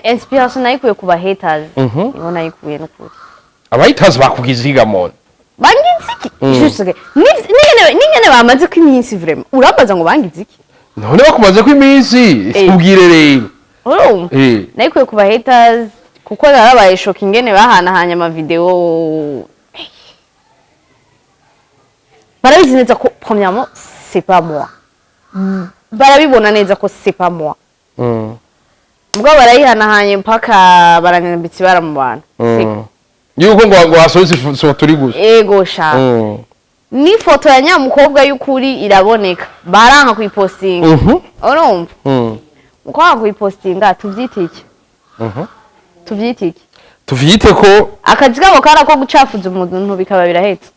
Inspiration nayikuye ku ba haters. Niho nayikuye n'ukuri. Abayitazi bakugize igamona. Bangize iki? Juste n'ingene bamaze ko iminsi, vraiment urambaza ngo bangize iki? None bakumaze ko iminsi. Ubwire rero. Urumva, nayikuye ku ba haters kuko narabaye choqué ingene bahanahanye ama vidéo. Barabizi neza ko premièrement c'est pas moi, barabibona neza ko c'est pas moi. Ubwo barayihanahanye mpaka baranyambitse ibara mu bantu. Yuko ngo hasohotse ifoto uri gusa. Ego sha. N'ifoto ya nyamukobwa y'ukuri iraboneka, baranka kuyipostinga. Urumva, kwanga kuyipostinga tuvyite iki? Tuvyite iki? Tuvyite ko Akazi kabo kari ako gucafuza umuntu, bikaba birahetse.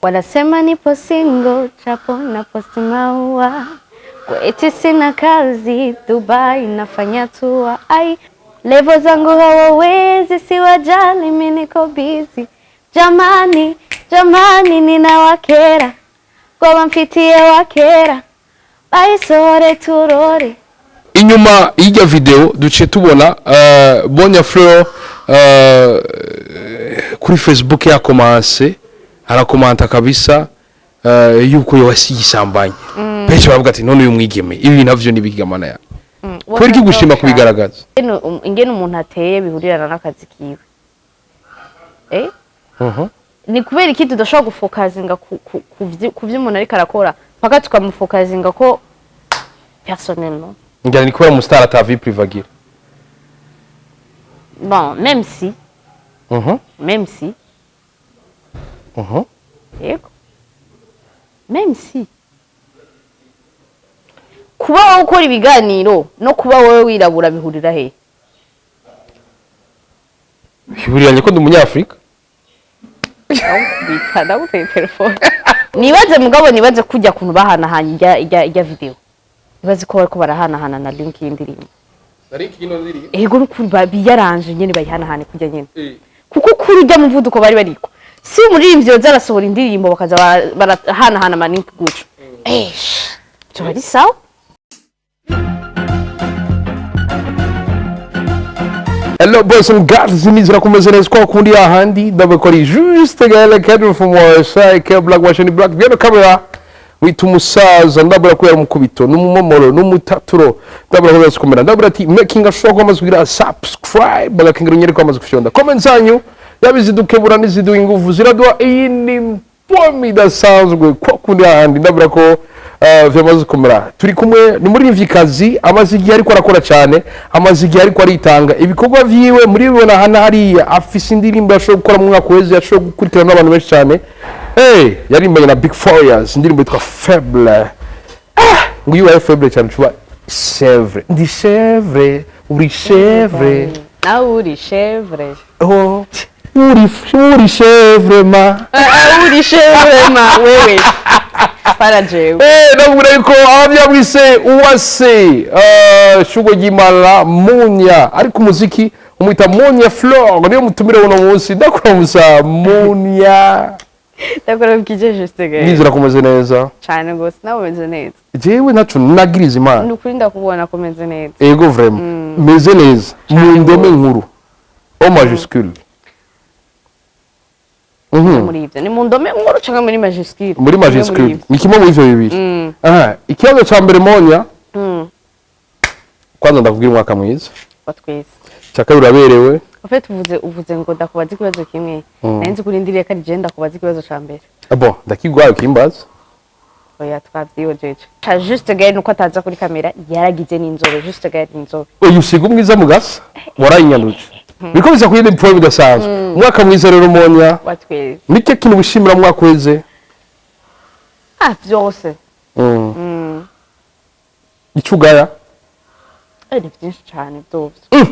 Wanasema nipo single chapo na posti maua, eti sina kazi Dubai nafanya tour, ai level zangu hawawezi, siwajali mimi niko busy, jamani jamani ninawakera ngoba mfitiye wakera bayisore turore. Inyuma y'irya vidéo duce tubona Monia Fleur kuri Facebook yakomanse, arakomanta kabisa yuko yosigisambanye. Benshi baravuga ati: "None uyu mwigeme ibi navyo nibigamana ya kubera iki gushima kubigaragaza?" Ingene umuntu ateye bihurirana n'akazi kiwe, eh? Ni kubera iki tudashobora gufokazinga ku vyo umuntu ariko arakora, paka tukamufokazinga ko personnellement? Ngira ni kubera umustar ata vie privée agira. Bon, même si même si yego, même si kuba wowe ukora ibiganiro no kuba wowe wirabura bihurira he? Bihuriranye ko ndi umunyafurika. Ndagukubita, ndaguteye telefone. Nibaze mugabo, nibaze kujya kuntu bahanahanye ijya vidéo, nibaze ko bariko barahanahana na link y'indirimbo. Ego, n'ukuri biyaranje nyene bayihanahane kujya nyene, kuko kuri ujya muvuduko bari bariko, si umuririmbyi yoza arasohora indirimbo bakaza barahanahana ama link gutyo, esh, byoba ari sawa. Hello boys and girls, nizera kumeze neza kwa kundi ahandi ndabakora juste gale kadru from Side Black Washington Black byo camera wita umusaza, ndabura ko yari umukubito n'umumomoro n'umutaturo, ndabura ko byose kumera, ndabura ati making sure ko amaze kugira subscribe, bagakingira unyere ko amaze kufyonda comment zanyu, yaba izidukebura n'iziduha ingufu, ziraduha iyi pomi idasanzwe kwa kundi ahandi. Ndabura ko vyamaze kumera. Turi kumwe ni muririmvyikazi amaze igihe ariko arakora cyane, amaze igihe ariko aritanga ibikorwa vyiwe muri bibona hana hariya. Afise indirimbo yashoboye gukora mu mwaka uheze, yashoboye gukurikirana n'abantu benshi cyane. Hey, yaririmbanye na Big Farious indirimbo yitwa Faible. Ah, ngo iyo ubaye faible cyane uba chèvre, ndi chèvre, uri chèvre. Nawe uri chèvre. Oh, uri chèvre ma. Uri chèvre ma wewe, para jewe. Eh, ndabwira yuko abavyamwise Uwase Shugwe ry'Imana Munya, ariko umuziki umwita Monia Fleur, niyo mutumire uno munsi. Ndakuramusa Munya. Ndakora bwije, juste gahe. Nizera kumeze neza. Cyane gose, nawe umeze neza? Jewe ntaco nagiriza Imana. Ni ukuri ndakubona ko umeze neza. Ego, vraiment meze neza mu ndome nkuru O majuscule. Muri ibyo ni mu ndome nkuru cyangwa muri majuscule? Muri majuscule, ni kimwe muri ivyo bibiri. Aha, ikibazo ca mbere Monya, kwanza ndakubwira umwaka mwiza. Wa twese. Cya kabiri, uraberewe. En fait uvuze ngo ndakubaza ikibazo kimwe, nari nzi ko urindiriye ko ari je ndakubaza ikibazo ca mbere. Ah bon, ndakigwaye ukimbaza. Oya, twavyihojeje. Ca Juste Gaël nuko ataza kuri kamera, yaragize n'inzobe. Juste Gaël inzobe. Uyu usiga umwiza mu gasa warayinyanduje, biriko biza kuyindi point bidasanzwe. Umwaka mwiza rero Monya. Wa twese. Nicyo kintu wishimira mu mwaka uheze? Ah, vyose. Ico ugaya? Eh, ni vyinshi cane vyovyo.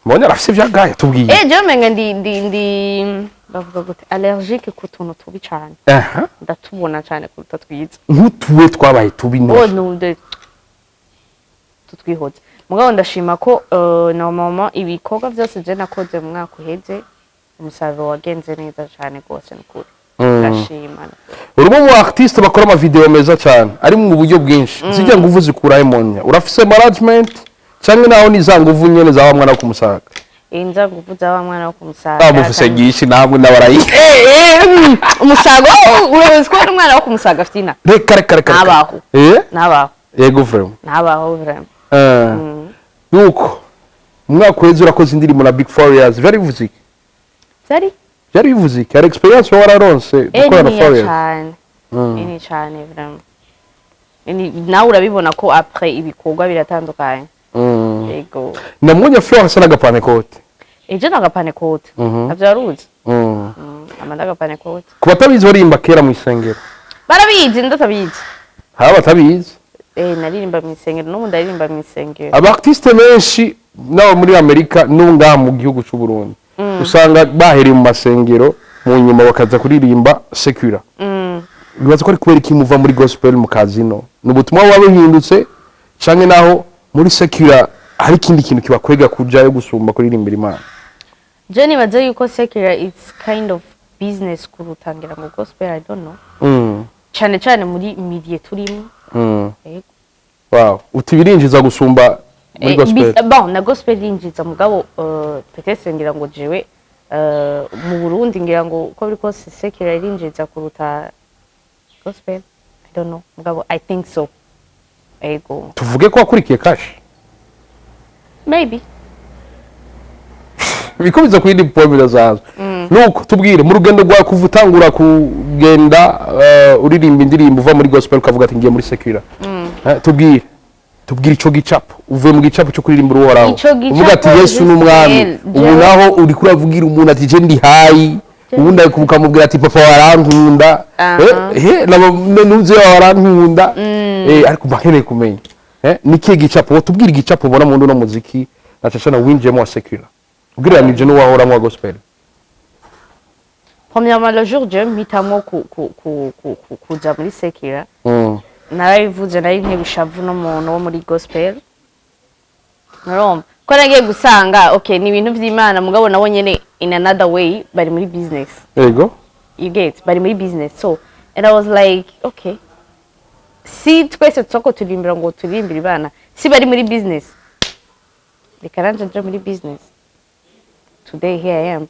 Monya arafise ivyagaya, tubwiye. Eh, jewe menga ndi bavuga gute, allergique ku tuntu tubi cane. Ndatubona cane kuruta twiza. Nk'utuwe twabaye tubi? Oh. None Nude tutwihoze, mugabo ndashima ko normalement ibikorwa byose je nakoze mu mwaka uheze umusaruro wagenze neza cane rwose, nukuri ndashima. Uri umwe mu artiste bakora ama vidéo meza cyane ari mu buryo bwinshi. Zijya nguvu zikurahe Monya? Urafise management Canke naho ni za nguvu nyene za wa mwana wo kumusaga? Inza nguvu za wa mwana wo kumusaga. Ah, mufise nyinshi namwe n'abarayi. Umusaga, urabizi ko ari umwana wo kumusaga afite. Reka, reka, reka, reka. Ntabaho. Ntabaho. Yego, vraiment. Ntabaho vraiment. Nuko umwaka uheze urakoze indirimbo na Big Farious, vyari bivuze iki? Byari Vyari bivuze iki? Hari experience wararonse gukorana na niniya Farious? Cane, nini cane vraiment. Nawe urabibona ko après ibikorwa biratandukanye. Yego. Namubonye Florence asa n'agapanekote. Ejo nagapanekote, navyo waruzi? Ama ndagapanekote. Ku batabizi, baririmba kera mu isengero. Barabizi, ndatabizi. Hari abatabizi. Naririmba mu isengero, n'ubu ndaririmba mu isengero. Aba artiste benshi n'abo muri Amerika n'ubu ngaha mu gihugu c'u Burundi usanga bahereye mu masengero, mu nyuma bakaza kuririmba secular. Bibaza ko ari kubera iki muva muri gospel mu kazino? Ni ubutumwa buba buhindutse, canke naho muri secular hari ikindi kintu kibakwega kujayo gusumba kuririmbira Imana? Je nibaza yuko secular is kind of business kuruta ngira ngo gospel, I don't know. Cane cane muri milieu turimo. Yego. Wow, uti birinjiza gusumba muri gospel? Bon, na gospel irinjiza, mugabo peut-être ngira ngo jewe mu Burundi ngira ngo uko biri kose secular irinjiza kuruta gospel, I don't know, mugabo I think so, ego. Tuvuge ko wakurikiye cash? Maybe. Bikomeza ku yindi point bidasanzwe. Nuko tubwire mu rugendo rwawe kuva utangura kugenda uririmba indirimbo, uva muri gospel ukavuga ati ngiye muri secular. Tubwire ico gicapo, uvuye mu gicapo cyo kuririmba Uhoraho, Ico gicapo. uvuga ati Yesu ni umwami. Juste. Ubu naho uri kuravugira umuntu ati je ndi hayi, ubundi ukamubwira ati papa warankunda. N'umuvyeyi wawe warankunda. Ariko mba nkeneye kumenya ni ikihe gicapo wotubwira, igicapo ubona mu uno muziki na cane cane winjiyemo wa secular ugereranije n'uwahoramwo wa gospel? Premièrement, le jour je mpitamwo kuja muri secular, narabivuze, nari ntewe ishavu n'umuntu wo muri gospel. Urumva ko nagiye gusanga, okay, ni ibintu vy'Imana, mugabo nabo nyene in another way bari muri business. You get? Bari muri business. So and I was like, okay, si twese tusoko turirimbira ngo turirimbire Imana, si bari muri business, reka nanje nje muri business. Today here I am.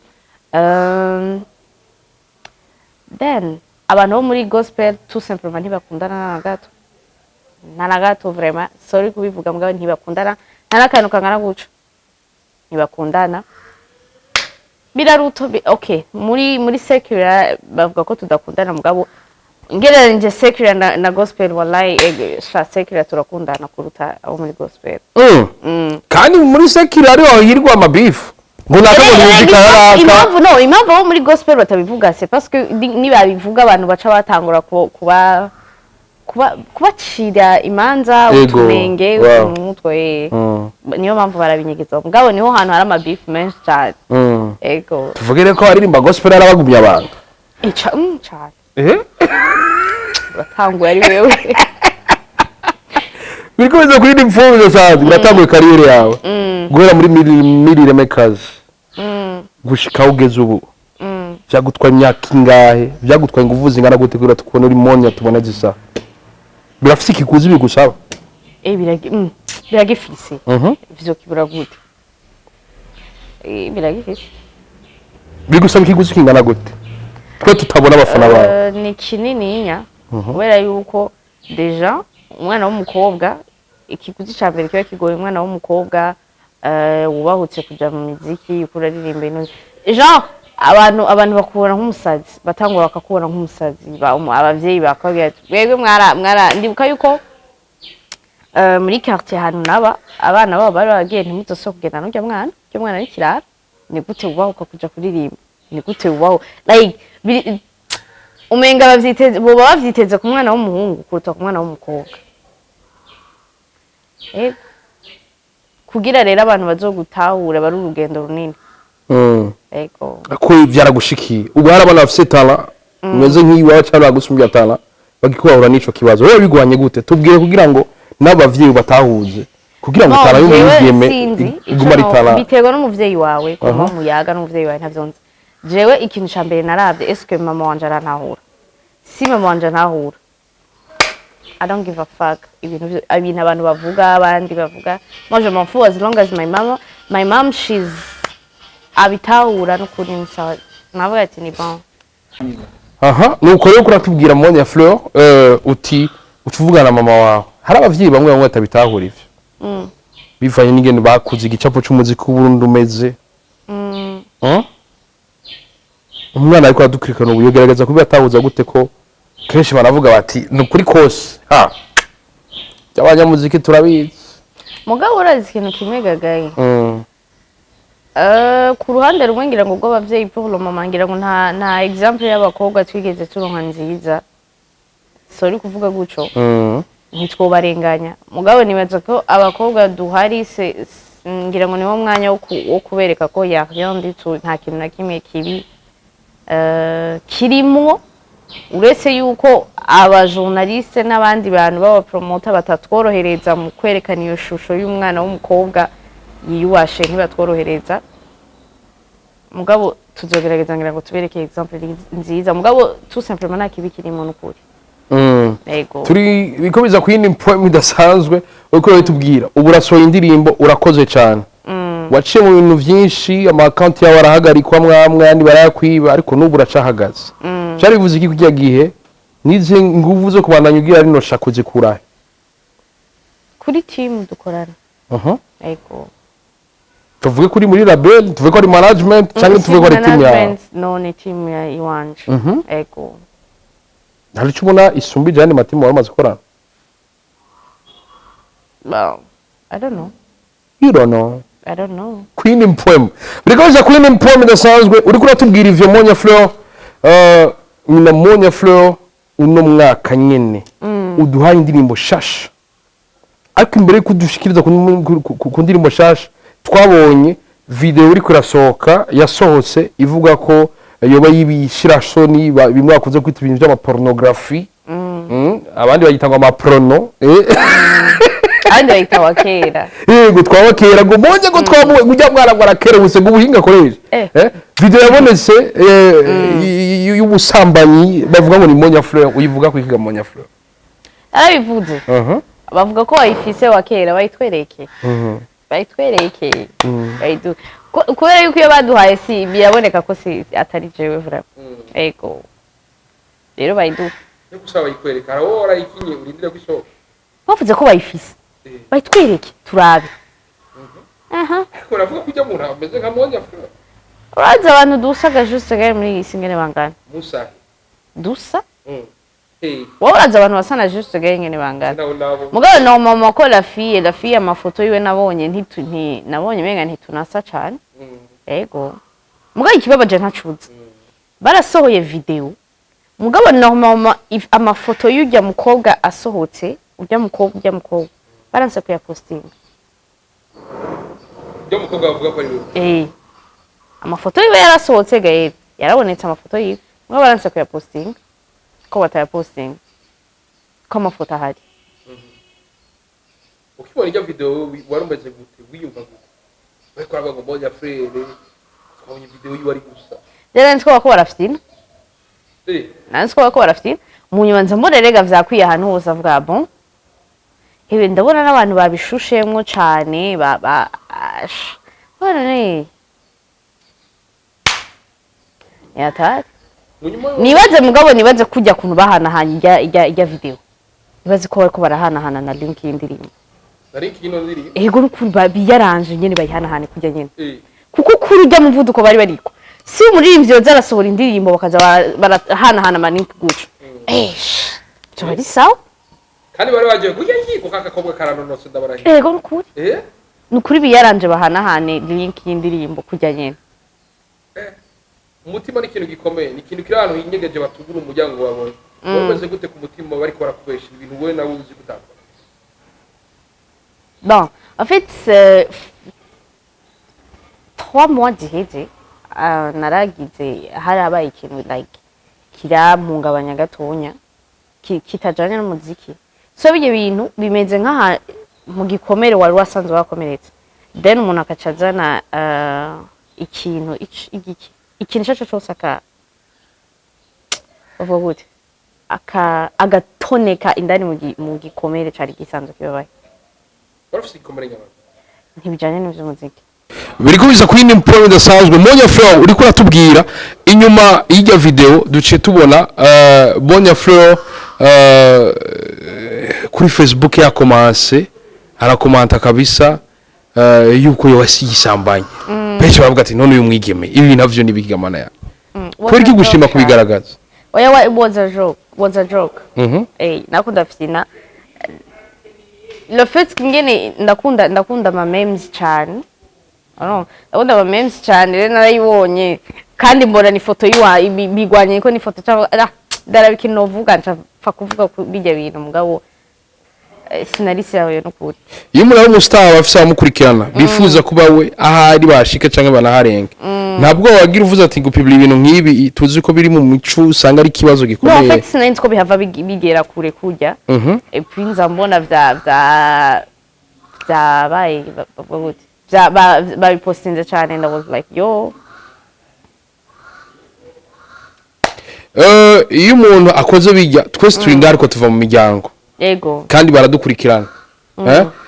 Then abantu bo muri gospel tout simplement ntibakundana na gato, nta na gato vraiment. Sorry kubivuga, mugabo ntibakundana nta n'akantu kangana guca, ntibakundana. Biraruto okay, muri secular bavuga ko tudakundana, mugabo ngereranije secular na gospel, wallahi, sha, secular turakundana kuruta abo muri gospel. Kandi muri secular ariho hirwa amabifu ngo naka ngo ntiyumvikana naka. Impamvu no impamvu abo muri gospel batabivuga, c'est parce que nibabivuga abantu baca batangura kubacira imanza, utunenge, utuntu nk'utwo. Niyo mpamvu barabinyegeza, mugabo niho hantu hari amabifu menshi cyane. Ego. Tuvuge rero ko aririmba gospel arabagumya abantu? Cane. Uratanguye ari wewe. Biriko biza kuri imfungwa bidasanzwe. Uratanguye carrière yawe guhera muri Mirire Makers gushika aho ugeze ubu, vyagutwaye imyaka ingahe? Vyagutwaye inguvu zingana gute kugira tukubone uri monya, tubone zisa? Birafise ikiguzi bigusaba? Biragifise. Ivyo kibura gute? Biragifise. Bigusaba ikiguzi kingana gute twe tutabona abafana bawe? Ni kinininya, kubera yuko déjà umwana w'umukobwa, ikiguzi ca mbere kiba kigoye umwana w'umukobwa wubahutse kuja mu miziki, uko uraririmba ino genre, abantu bakubona nk'umusazi, batangura bakakubona nk'umusazi. Abavyeyi bakabwira ati mwebwe mwara. Ndibuka yuko muri quartier ahantu naba, abana babo bari bagiye, ntimuzosubire kugenda n'urya mwana, urya mwana ni kirara, ni gute wubahuka kuja kuririmba, ni gute wubaho, like umenga bavyiteze, boba bavyiteze ku mwana w'umuhungu kuruta ku mwana w'umukobwa. Ego. Kugira rero abantu bazogutahura bari urugendo runini. Ego. Ko vyaragushikiye, ubu hari abana bafise talent umeze nk'iwawe cyangwa bagusumbya talent bagikubahura n'ico kibazo, wowe bigwanye gute? Tubwire kugira ngo n'abavyeyi batahuze, kugira ngo Bon, talent jewe y'umwigeme sinzi ico igume ari talent. Biterwa n'umuvyeyi wawe, kuma muyaga n'umuvyeyi wawe, ntavyo nzi. Jewe ikintu ca mbere naravye, est-ce que mama wanje arantahura? Si mama wanje antahura, I don't give a fuck ibintu abantu bavuga, abandi bavuga. Moi, je m'en fous as long as my mom, she's abitahura n'ukuri nsawa, navuga ati ni bon. Aha, nuko rero kuratubwira Monia Fleur, uti ucuvugana na mama wawe. Hari abavyeyi bamwe bamwe batabitahura ivyo, bivanye n'ingene bakuze, igicapo c'umuziki w'Uburundi umeze. Umwana ariko aradukurikirana ubu, yogerageza kubibatahuza gute, ko kenshi baravuga bati ni ukuri kose ha abanyamuziki turabizi? Mugabo urazi ikintu kimwe gagaye? Ku ruhande rumwe ngira ngo rw'abavyeyi, pour le moment ngira ngo nta exemple y'abakobwa twigeze turonka nziza, sorry kuvuga guco. Ntitwobarenganya, mugabo nibaza ko abakobwa duhari ngira ngo niwo mwanya wo kubereka ko ya rien du tout, nta kintu na kimwe kibi kirimwo, uretse yuko abajournaliste n'abandi bantu b'abapromota batatworohereza mu kwerekana iyo shusho y'umwana w'umukobwa yiyubashe. Ntibatworohereza, mugabo tuzogerageza ngira ngo tubereke exemple nziza. Mugabo tout simplement nta kibi kirimo n'ukuri. Yego. Turi bikomeza ku yindi point idasanzwe uko tubwira. Ubu urasohoye indirimbo, urakoze cyane, waciye mu bintu byinshi, ama account yawe arahagarikwa mwamwe, ayandi barayakwiba, ariko n'ubu uracahagaze. Byari bivuze iki kujya gihe n'izi nguvu zo kubandanya ugira rino shaka uzikurahe? Kuri team dukorana. Yego. Tuvuge kuri muri label, tuvuge ko ari management, cyangwa tuvuge ko ari team yawe? Management, no, ni team ya iwanje. Yego. Hari icyo ubona isumbije ayandi ma team wari umaze gukorana? Well, I don't know. You don't know? I don't know. Queen Poem, biriko biza Queen Poem idasanzwe. Uriko uratubwira ivyo, Monia Fleur, nyina Monia Fleur, uno mwaka nyene uduhaye indirimbo shasha, ariko imbere yuko udushikiriza ku ndirimbo shasha, twabonye video iriko irasohoka, yasohotse ivuga ko yoba y'ibishirasoni, bimwe bakunze kwita ibintu by'amapornographie. Abandi bagita ngo amaprono. Abandi bayita wa kera. Yego, twaba kera ngo mbonye ngo twamuwe ujya mwana ngo arakerebutse, ngo ubuhinga akoresha. Video yabonetse y'ubusambanyi bavuga ngo ni Monia Fleur, uyivuga ku ikiga Monia Fleur? Arabivuze. Bavuga ko wayifise wa kera, bayitwereke, bayitwereke, kubera yuko iyo baduhaye si biraboneka ko si atari jewe vraiment. Ego rero bayiduha. Yo gusaba bayikwereka, hari wowe warayikinye, urindire ko isohoka. Bavuze ko bayifise, bayitwereke turabe aha. Ariko baravuga ko ujya muntu ameze nka Monia Fleur. Urazi abantu dusa juste gare muri iyi si ngene bangana? Musahi. Dusa. Hey. Wowe urazi abantu basa na juste gare ngene bangana? Nabo nabo. Mugabo normalement ko la fille amafoto yiwe nabonye, ntitu nti nabonye menga ntitunasa cane. Ego, mugabo ikibabaje ntacuze barasohoye video, mugabo normalement amafoto y'urya mukobwa asohotse, urya mukobwa baranse kuyapostinga. Ujya mukobwa bavuga ko ari wewe? Eh, amafoto yiwe yarasohotse gahe, yarabonetse amafoto yiwe, mugabo baranse kuyapostinga, ko batayapostinga ko amafoto ahari. Ukibona ijya video wari umeze gute? Wiyumva gute? Bariko baravuga ngo Monia Fleur, twabonye video yiwe ari gusa. Rero nzi ko bako barafyina. Nanzi ko bako barafyina, mu nyuma nza mbona rega vyakwiye ahantu hose, avuga bon, hewe ndabona n'abantu babishushemwo cane ba ash bana ne yatari. Munyuma Nibaze, mugabo nibaze kujya kuntu bahanahanye ijya video, nibaze ko bariko barahanahana na link y'indirimbo. Nari kino ndiri. Ego, n'ukuri biyaranje nyene bayihanahane kujya nyene. Kuko kuri ujya muvuduko bari bariko, si umuririmbyi yoza arasohora indirimbo bakaza barahanahana amalink guco, esh byoba ari sawa. Kandi bari bagiye kujya nkiko kakakobwa karanonose, ndabarahiye. Ego, nukuri. Nukuri biyaranje bahanahane link y'indirimbo kujya nyene. Umutima ni ikintu gikomeye, ni ikintu kiri ahantu hinyegeje, batugura umuryango wabonye. Wowe umeze gute ku mutima bariko barakubesha ibintu wowe nawe uzi kutakora? Bon, en fait, 3 mois ziheze, naragize harabaye ikintu like kirampungabanya gatonya, kitajanye n'umuziki. So ibyo bintu bimeze nk'aha mu gikomere wari wasanzwe wakomeretse, then umuntu akaca azana ikintu igiki, ikintu ico cose aka bavuga gute. Agatoneka indani mu gikomere cari gisanzwe kibabaye. Ntibijanye n'ivy'umuziki. Biriko biza kuri ni point idasanzwe. Monia Fleur, uriko uratubwira inyuma y'irya video duciye tubona Monia Fleur kuri Facebook yakomanse, arakomanta kabisa yuko yisambanye. Benshi baravuga ati: "None uyu mwigeme ibi navyo nibigamana ya kubera iki gushima kubigaragaza?" Oya, it was a joke, was a joke. Nakunda fina le fait ngene ndakunda ama memes cyane. Urumva, ndakunda ama memes cyane. Rero narayibonye kandi mbona ni foto yiwa bigwanye ko ni foto cyangwa ndaraba ikintu novuga, nca pfa kuvuga ku bijya bintu. Mugabo sinari sérieux n'ukuri. Iyo umuntu ari umustar, bafise abamukurikirana bifuza kuba we ahari bashika canke banaharenga, ntabwo wagira uvuze ati gupibira ibintu nk'ibi tuzi ko biri mu mico, usanga ari ikibazo No, en gikomeye. fait sinari nzi ko bihava bigera kure kurya. Et puis nza mbona vya vyabaye gute, babipostinze cyane and I was like, "Yo." Iyo umuntu akoze bijya, twese turi ngaho ariko tuva mu miryango kandi baradukurikirana.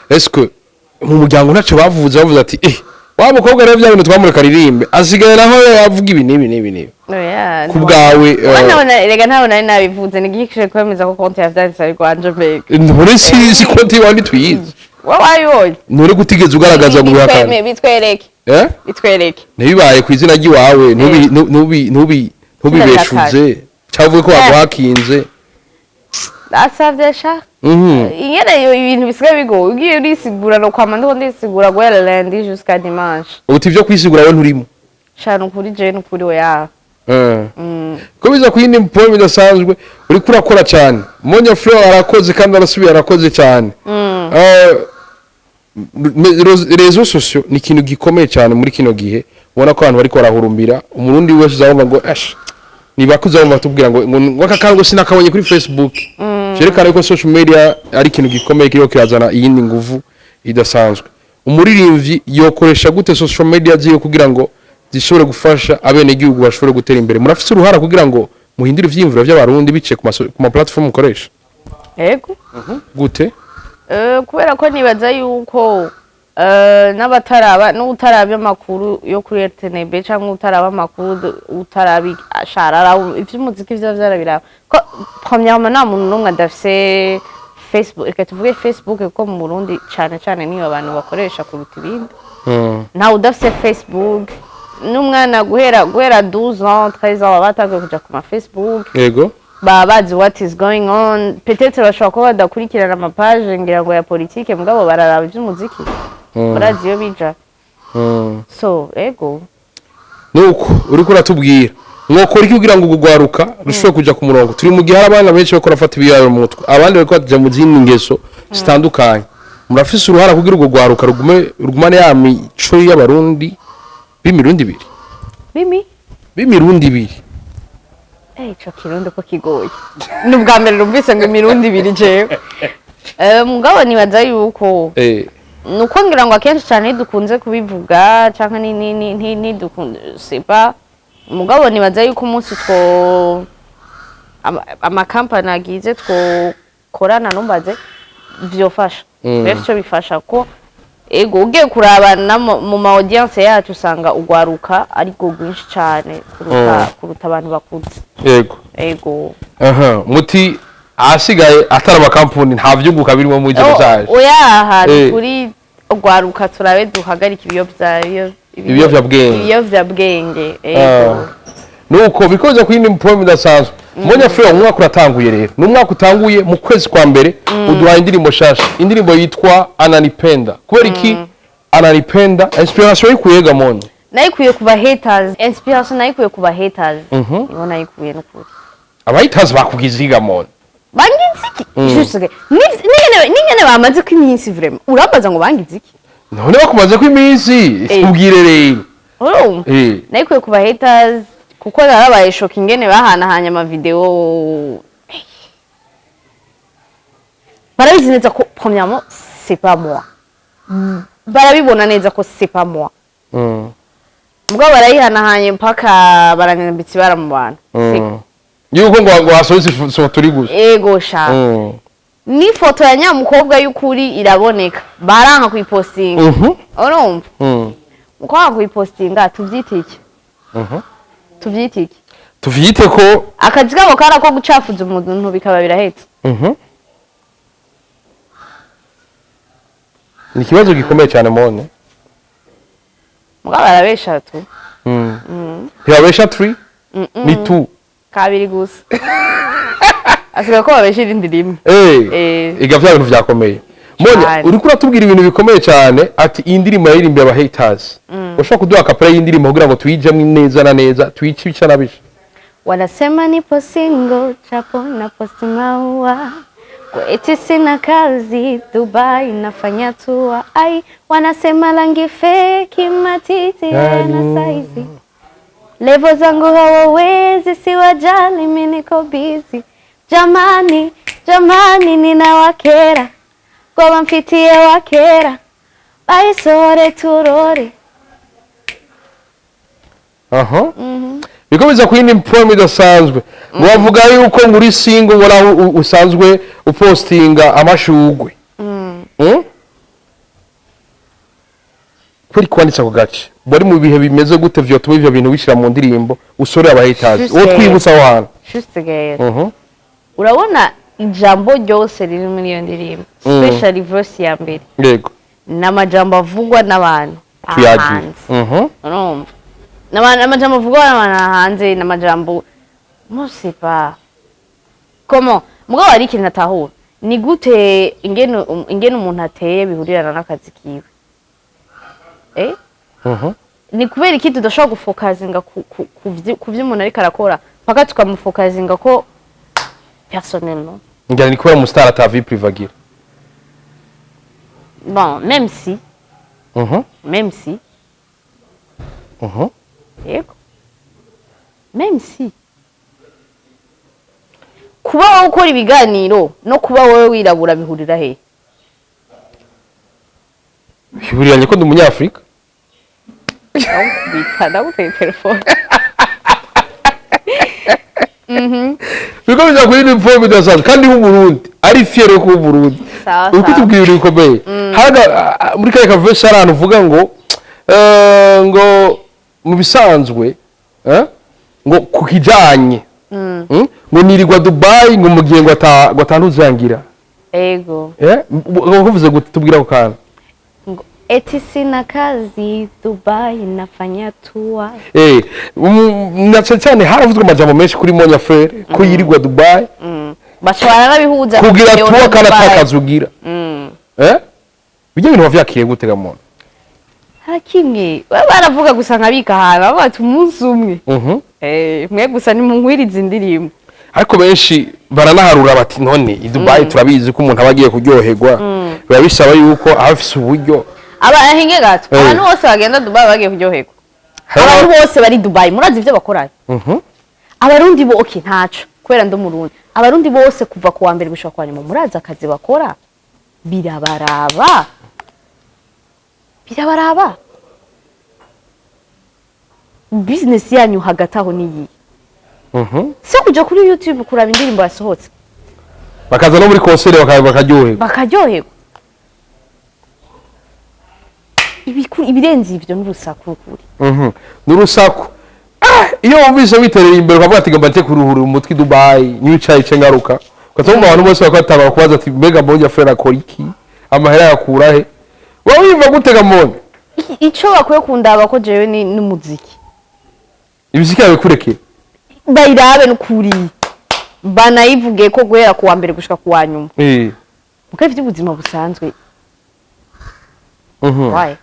Est-ce que mu muryango ntacyo bavuze, bavuze ati: "Eh, wa mukobwa rero bya bintu twamureka aririmbe, asigaye naho yavuga ibi n'ibi n'ibi n'ibi"? Oya. Ku bwawe? Rega ntabwo nari nabivuze, nigishije kwemeza ko konti yavyanditse ari rwanje mbega. Ntore si konti iwawe ntituyizi. Wowe wabibonye. Ntore gutigeze ugaragaza ngo ubihakane. Bitwereke. Eh? Bitwereke. Ntibibaye ku izina ry'iwawe, ntubibeshuze cyangwa uvuge ko baguhakinze. Asavye sha. Ingene iyo ibintu bisigaye bigoye, ugiye urisigura no kwama ndiko ndisigura guhera lundi jusqu'à dimanche. Ubu ibyo kwisigura we nturimo. Sha, nukuri je nukuri, oya. Ko biza ku yindi poem idasanzwe, uriko urakora cyane. Monia Fleur arakoze kandi arasubiye arakoze cyane. Réseaux sociaux ni ikintu gikomeye cyane muri kino gihe. Ubona ko abantu bariko barahurumbira. Umurundi wese uzabumva ngo ash niba uzabumva tubwira ngo aka kantu ngo sinakabonye kuri Facebook. Vyerekana ko social media ari ikintu gikomeye kiriko kirazana iyindi nguvu idasanzwe. Umuririmbyi yokoresha gute social media ziwe kugira ngo zishobore gufasha abenegihugu bashobore gutera imbere? Murafise uruhara kugira ngo muhindure ivyiyumviro vy'Abarundi biciye ku ma platform mukoresha? Yego. Gute? Kubera ko nibaza yuko n'abataraba n'utaraba amakuru yo kuri RTNB cyangwa utaraba amakuru, utaraba sharara ivy'umuziki vyo vyarabiraba ko premièrement nta muntu n'umwe adafise Facebook. Reka tuvuge Facebook kuko mu Burundi cane cane niyo abantu bakoresha kuruta ibindi. Ntawe udafise Facebook, n'umwana guhera 12 ans, 13 ans baba batanguye kuja ku ma Facebook. Baba bazi what is going on. Peut-être bashobora kuba badakurikirana amapage ngira ngo ya politike, mugabo bararaba ivy'umuziki, barazi iyo bija. So ego. Nuko uriko uratubwira, mwokora iki kugira ngo urugwaruka rushobore kuja ku murongo? Turi mu gihe hari abana benshi bariko barafata ibiyaro mu mutwe, abandi bariko baja mu zindi ngeso zitandukanye. Murafise uruhara kugira urwo rwaruka rugume rugumane ya mico y'Abarundi b'imirundi ibiri? Bimi? B'imirundi ibiri. Ico kirundi ko kigoye, ni ubwa mbere numvise ngo imirundi ibiri jewe. Mugabo nibaza yuko nuko ngira ngo akenshi cyane ntidukunze kubivuga canke ni ni ni ni ntidukunze, c'est pas. Mugabo nibaza yuko umunsi two amakampani agize twokorana numbaze vyofasha. Rero ico bifasha ko ego ugiye kuraba na mu ma audience yacu usanga ugwaruka ariko rwinshi cane kuruta kuruta abantu bakuze. Ego. Aha muti ahasigaye atari amakampuni, nta vyunguka birimo muri izo message. Oya, ahantu kuri ugwaruka turabe duhagarike Ibiyovyabwenge. Ibiyovyabwenge, ego. Nuko bikoze ku yindi poem idasanzwe. Monia Fleur, umwaka uratanguye rero, ni umwaka utanguye mu kwezi kwa mbere, uduhaye indirimbo shasha, indirimbo yitwa Ananipenda. Kubera iki Ananipenda? Inspiration yikuye ga, Monia? Nayikuye ku ba haters. Inspiration nayikuye ku ba haters, niho nayikuye n'ukuri. Abayitazi bakugize iga, Monia? Bangize iki? Juste n'ingene bamaze ko iminsi, vraiment urambaza ngo bangize iki? None bakumaze ko iminsi, ubwire rero. Urumva, nayikuye ku ba haters kuko narabaye choqué ingene bahanahanye amavideo. Barabizi neza ko premièrement c'est pas moi, barabibona neza ko c'est pas moi. Mugabo barayihanahanye mpaka baranyambitse ibara mu bantu. Yuko ngo hasohotse ifoto uri gusa. Ego sha. N'ifoto ya nyamukobwa y'ukuri iraboneka, baranka kuyipostinga. Urumva? Mukwanga kuyipostinga, tuvyite iki? Tuvyite iki? Tuvyite ko Akazi kabo kari ako gucafuza umuntu, bikaba birahetse. Ni ikibazo gikomeye cyane, mone. Mugabo barabesha tu. Ntibabesha 3 ni 2. Kabiri gusa, asigaye ko babesha irindi rimwe. Ega vya bintu vyakomeye, Monya. Cyane. Uriko uratubwira ibintu bikomeye cyane, ati iyi ndirimbo yaririmbiye aba haters. Ushobora kuduha a cappella y'indirimbo kugira ngo tuyijemwo neza na neza, tuyice ibica na bica? Wanasema nipo single, chapo na posti maua, eti sina kazi, Dubai nafanya tour. Ai, wanasema rangi feki, matiti yana saizi, levo zangu hawawezi, siwajali, mi niko busy. Jamani, jamani, ninawakera ngoba mfitiye wakera, bayisore turore. Aha, bikomeza ku yindi poem idasanzwe, ngo bavuga yuko ngo uri single, ngo naho usanzwe upostinga amashugwe. Kweri kwanditse ako gace, wari mu bihe bimeze gute vyotuma ivyo bintu bishira mu ndirimbo usore aba haters? Juste. Uwo twibutsa aho hantu. Juste Gaël. Urabona ijambo ryose riri muri iyo ndirimbo, especially verse ya mbere, ni amajambo avugwa n'abantu Tuyagira. hanze. Urumva? Amajambo avugwa n'abantu hanze ni amajambo musipa comment. Mugabo hari ikintu atahura: ni gute ingene umuntu ateye bihurirana n'akazi kiwe, eh? Ni kubera iki tudashobora gufokazinga ku vyo umuntu ariko arakora, paka tukamufokazinga ko personnellement? Ngira ni kubera umustar ata vie privée agira. Bon, même si même si yego, même si kuba wowe ukora ibiganiro no kuba wowe wirabura bihurira he? Bihuriranye ko ndi umunyafurika. Ndagukubita, ndaguteye telefone. Biriko biza kuri forme idasanzwe, kandi w'Umurundi ari fier yo kuba Umurundi. Sawa. Uriko Sawa. utubwira ibintu bikomeye. Haga muri kariya kaverse hari ahantu uvuga ngo ngo mu bisanzwe, ngo ku kijanye, ngo nirirwa Dubai, ngo mu gihe ngo ata ngo atanduzangira. Ego. Uvuze gute? Tubwira ako kantu. Ngo eti sina kazi, Dubai nafanya tour. Na cyane cyane haravuzwe amajambo menshi kuri Monya Fleur ko yirirwa Dubai. Bashobora n'abihuza kugira Leo tuwa na kandi Dubai. atakazi ugira. Bijya bintu wavyakiriye gute ga muntu? Nta kimwe, baba baravuga gusa nkabika ahantu, bavuga ati umunsi umwe. Mwe gusa nimunkwirize indirimbo. Ariko benshi baranaharura bati none i Dubai turabizi ko umuntu aba agiye kuryoherwa, biba bisaba yuko aba afise uburyo. Aba ahinge gato. Abantu bose bagenda Dubai bagiye kuryoherwa? Abantu bose bari Dubai murazi ivyo bakora? Abarundi bo, okay, ntaco, kubera ndi umurundi, abarundi bose kuva ku wa mbere gushika kwa nyuma murazi akazi bakora? Birabaraba, birabaraba. Business yanyu hagati aho niyi si kuja kuri YouTube kuraba indirimbo yasohotse. Bakaza no muri concert bakaryoherwa. Bakaryoherwa. Ibirenze ivyo n'urusaku kuri. N'urusaku. Iyo wumvise witereye imbere ukavuga ati ngomba nje kuruhura umutwe i Dubai, nicaye ice ngaruka, ukaza abantu bose bakataba kubaza ati mbega Monya Fleur akora iki, amahera yakura he? Wowe wiyumva gute ga Monya? Ico bakwiye kundaba ko jewe ni n'umuziki. Imiziki yawe kurekera. Bayirabe n'ukuri, banayivuge ko guhera ku wa mbere gushika ku wa nyuma, muko ivy'ubuzima busanzwe. Why?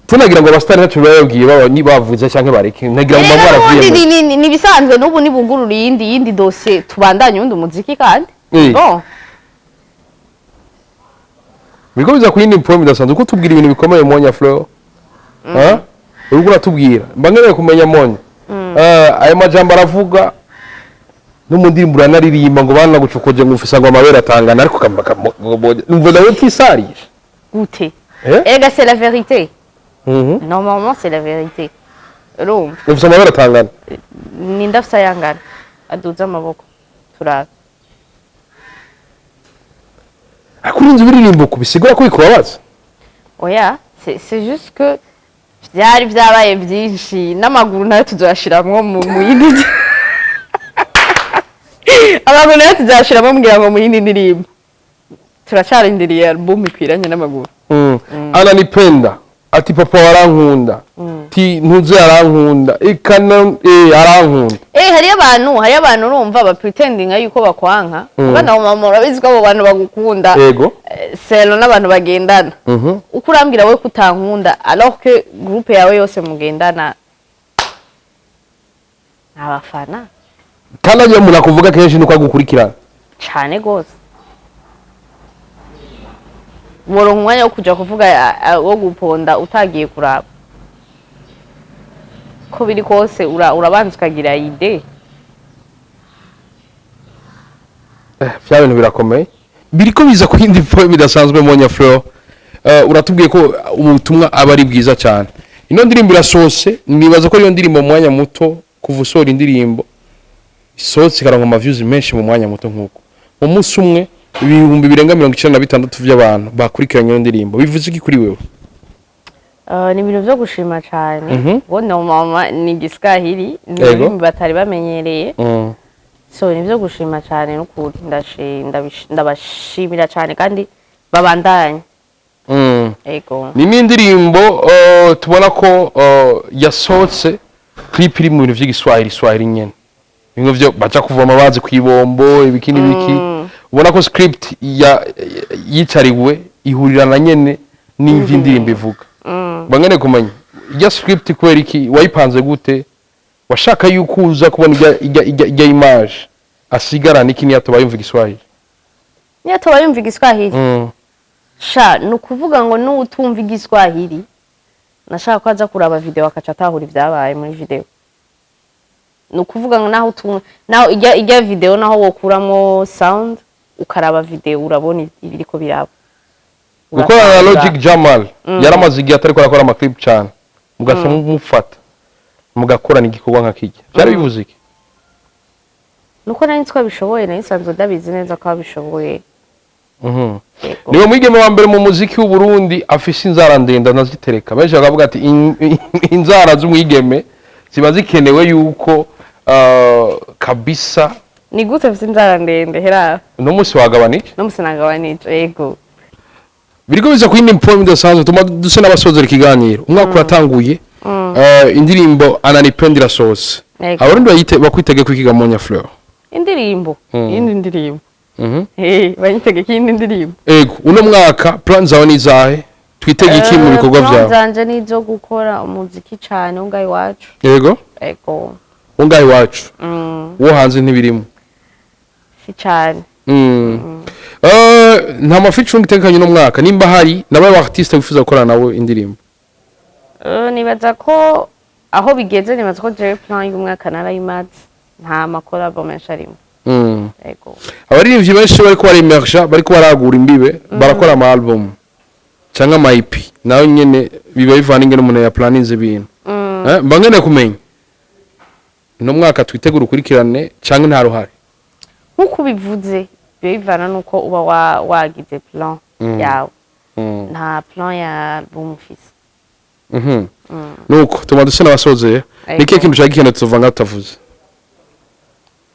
Tunagira ngo abasitari ntacyo bababwiye, baba bavuze cyangwa bareke, ntagira ngo Rero mba n'ubundi mwaravuye. ni ibisanzwe, n'ubu nibugurura iyindi dosiye, tubandanye uwundi muziki kandi. Bon. Biriko biza ku yindi poem idasanzwe, uko tubwira ibintu bikomeye, Monya Fleur. Ha? Uriko uratubwira, mba nkeneye kumenya, Monya. Ayo majambo aravuga no mu ndirimbo uranaririmba ngo banagucokoje, ngo ufise ngo amabere atangana, ariko numva nawe utisarisha. Gute? Eh? Erega c'est la vérité. Normalement c'est la vérité. Urumva? Ufise amabere atangana. Ninde afise ayangana aduze amaboko turabe. Ariko urinze ubiririmba uku, bisigura ko bikubabaza. Oya, c'est juste que vyari vyabaye vyinshi. N'amaguru nayo tuzoyashiramwo mu yindi, amaguru nayo tuzayashiramwo mbwira ngo mu yindi ndirimbo. Turacarindiriye album ikwiranye n'amaguru. Ananipenda, ati papa warankunda, ti ntuze arankunda ikana, arankunda. Hariyo abantu urumva ba pretendinga yuko bakwanka. Abana wa mama, urabizi ko abo bantu bagukunda. Yego. Selo n'abantu bagendana. Uko urambwira we ko utankunda alors que groupe yawe yose mugendana ni abafana. Kandi agiye umuntu akuvuga kenshi nuko agukurikirana. Cane gose. Woronka umwanya wo kuja kuvuga wo guponda utagiye kuraba ko biri kose, urabanza ukagira idée. Vya bintu birakomeye, biriko biza ku yindi point bidasanzwe. Monia Fleur, uratubwiye ko ubutumwa aba ari bwiza cyane. Ino ndirimbo irasohotse, nibaza ko ariyo ndirimbo mu mwanya muto kuva usohora indirimbo isohotse ikaronka ama views menshi mu mwanya muto nk'uko mu munsi umwe 96000 by'abantu bakurikiranye iyo ndirimbo. Bivuze iki kuri wewe? Ni ibintu vyo gushima cane. Ngo no mama ni Igiswahili, ni ururimi batari bamenyereye. So ni ibyo gushima cane n'ukuri. Ndabashimira cane kandi babandanye. Ego. Ni n'indirimbo tubona ko yasohotse clip iri mu bintu vy'igiswahili swahili nyene, bimwe vyo baja kuvoma bazi kw'ibombo, ibiki n'ibiki. Ubona ko script ya yicariwe ihurirana nyene n'ivyo indirimbo ivuga. Bangane kumenya irya script kubera iki, wayipanze gute? Washaka yuko uza kubona irya image asigarana iki niyo atoba yumva igiswahili? Niyo tuba yumva Igiswahili. Sha, ni ukuvuga ngo n'utumva Igiswahili nashaka ko aza kuraba video akaca atahura ibyabaye muri video. Ni ukuvuga ngo naho utumva, naho ijya video, naho wokuramo sound ukaraba video, urabona ibiriko biraba. Gukorana na Uratahura. Logic Jamal, yaramaze igihe atariko arakora ama clip cyane, mugaca mufata mugakorana igikorwa nka kijya, byari bivuze iki? Nuko nari nzi ko abishoboye, nari nsanzwe ndabizi neza ko abishoboye. Yego. Niwe mwigeme wa mbere mu muziki w'u Burundi afise inzara ndende anazitereka. Benshi bakavuga ati inzara z'umwigeme ziba zikenewe yuko kabisa. Ni gute mfise inzara ndende hera? Uno munsi wagabanije. No musinagabanije, yego. Biriko biza ku yindi point idasanzwe, tuma dusa n'abasozera ikiganiro. Umwaka uratanguye, indirimbo Ananipenda irasohotse. Yego. Abarundi bakwitege ko ikiga, Monia Fleur? Indirimbo, iyindi ndirimbo. Banyitegeka iyindi ndirimbo. Ego, uno mwaka plan zawe ni izahe? Twitege iki mu bikorwa Plan vyawe? zanje ni izo gukora umuziki cane wo ngaho iwacu. Yego. Ego. Wo ngaho iwacu? Mm. Wo hanze ntibirimo? Si cane. Nta ma featuring itekanye uno mwaka? Nimba hari nabaye aba artiste wifuza gukorana nabo indirimbo? Nibaza ko aho bigeze, nibaza ko jewe plan y'umwaka narayimaze, nta ma collabo menshi arimo. Ego. Abaririmbyi benshi bariko baremerja, bariko baragura imbibe, barakora ama album cyangwa ama EP, nayo nyene biba bivana ingene umuntu yaplaninze ibintu. Mba nkeneye kumenya uno mwaka twitegura ukurikirane cyangwa nta ruhare? Nk'uko ubivuze, biba bivana n'uko uba wagize plan yawe. Nta plan ya album ufise. Nuko tuma dusa n'abasozeye. Ego. Ni kihe kintu cya gikene tuva nga tutavuze?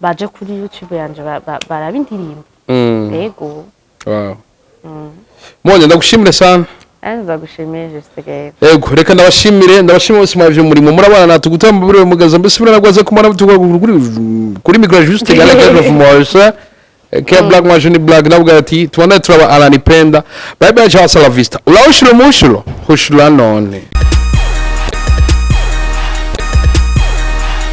Baje kuri YouTube yanje baraba indirimbo. Ego. Wow. Monia, ndagushimire sana. Nanjye ndagushimiye, Juste Gaël. Ego, reka ndabashimire bose mwavye umurimo murabana natwe gutamba buriwe mugaza mbese buraragwaze kumara tuga kuri micro. Juste Gaël Gaël of Moisa Ke Black Machine Black navuga ati tubandane turaba Ananipenda. Bye bye, ciao, hasta la vista. Ulawushilo mushilo hushula none.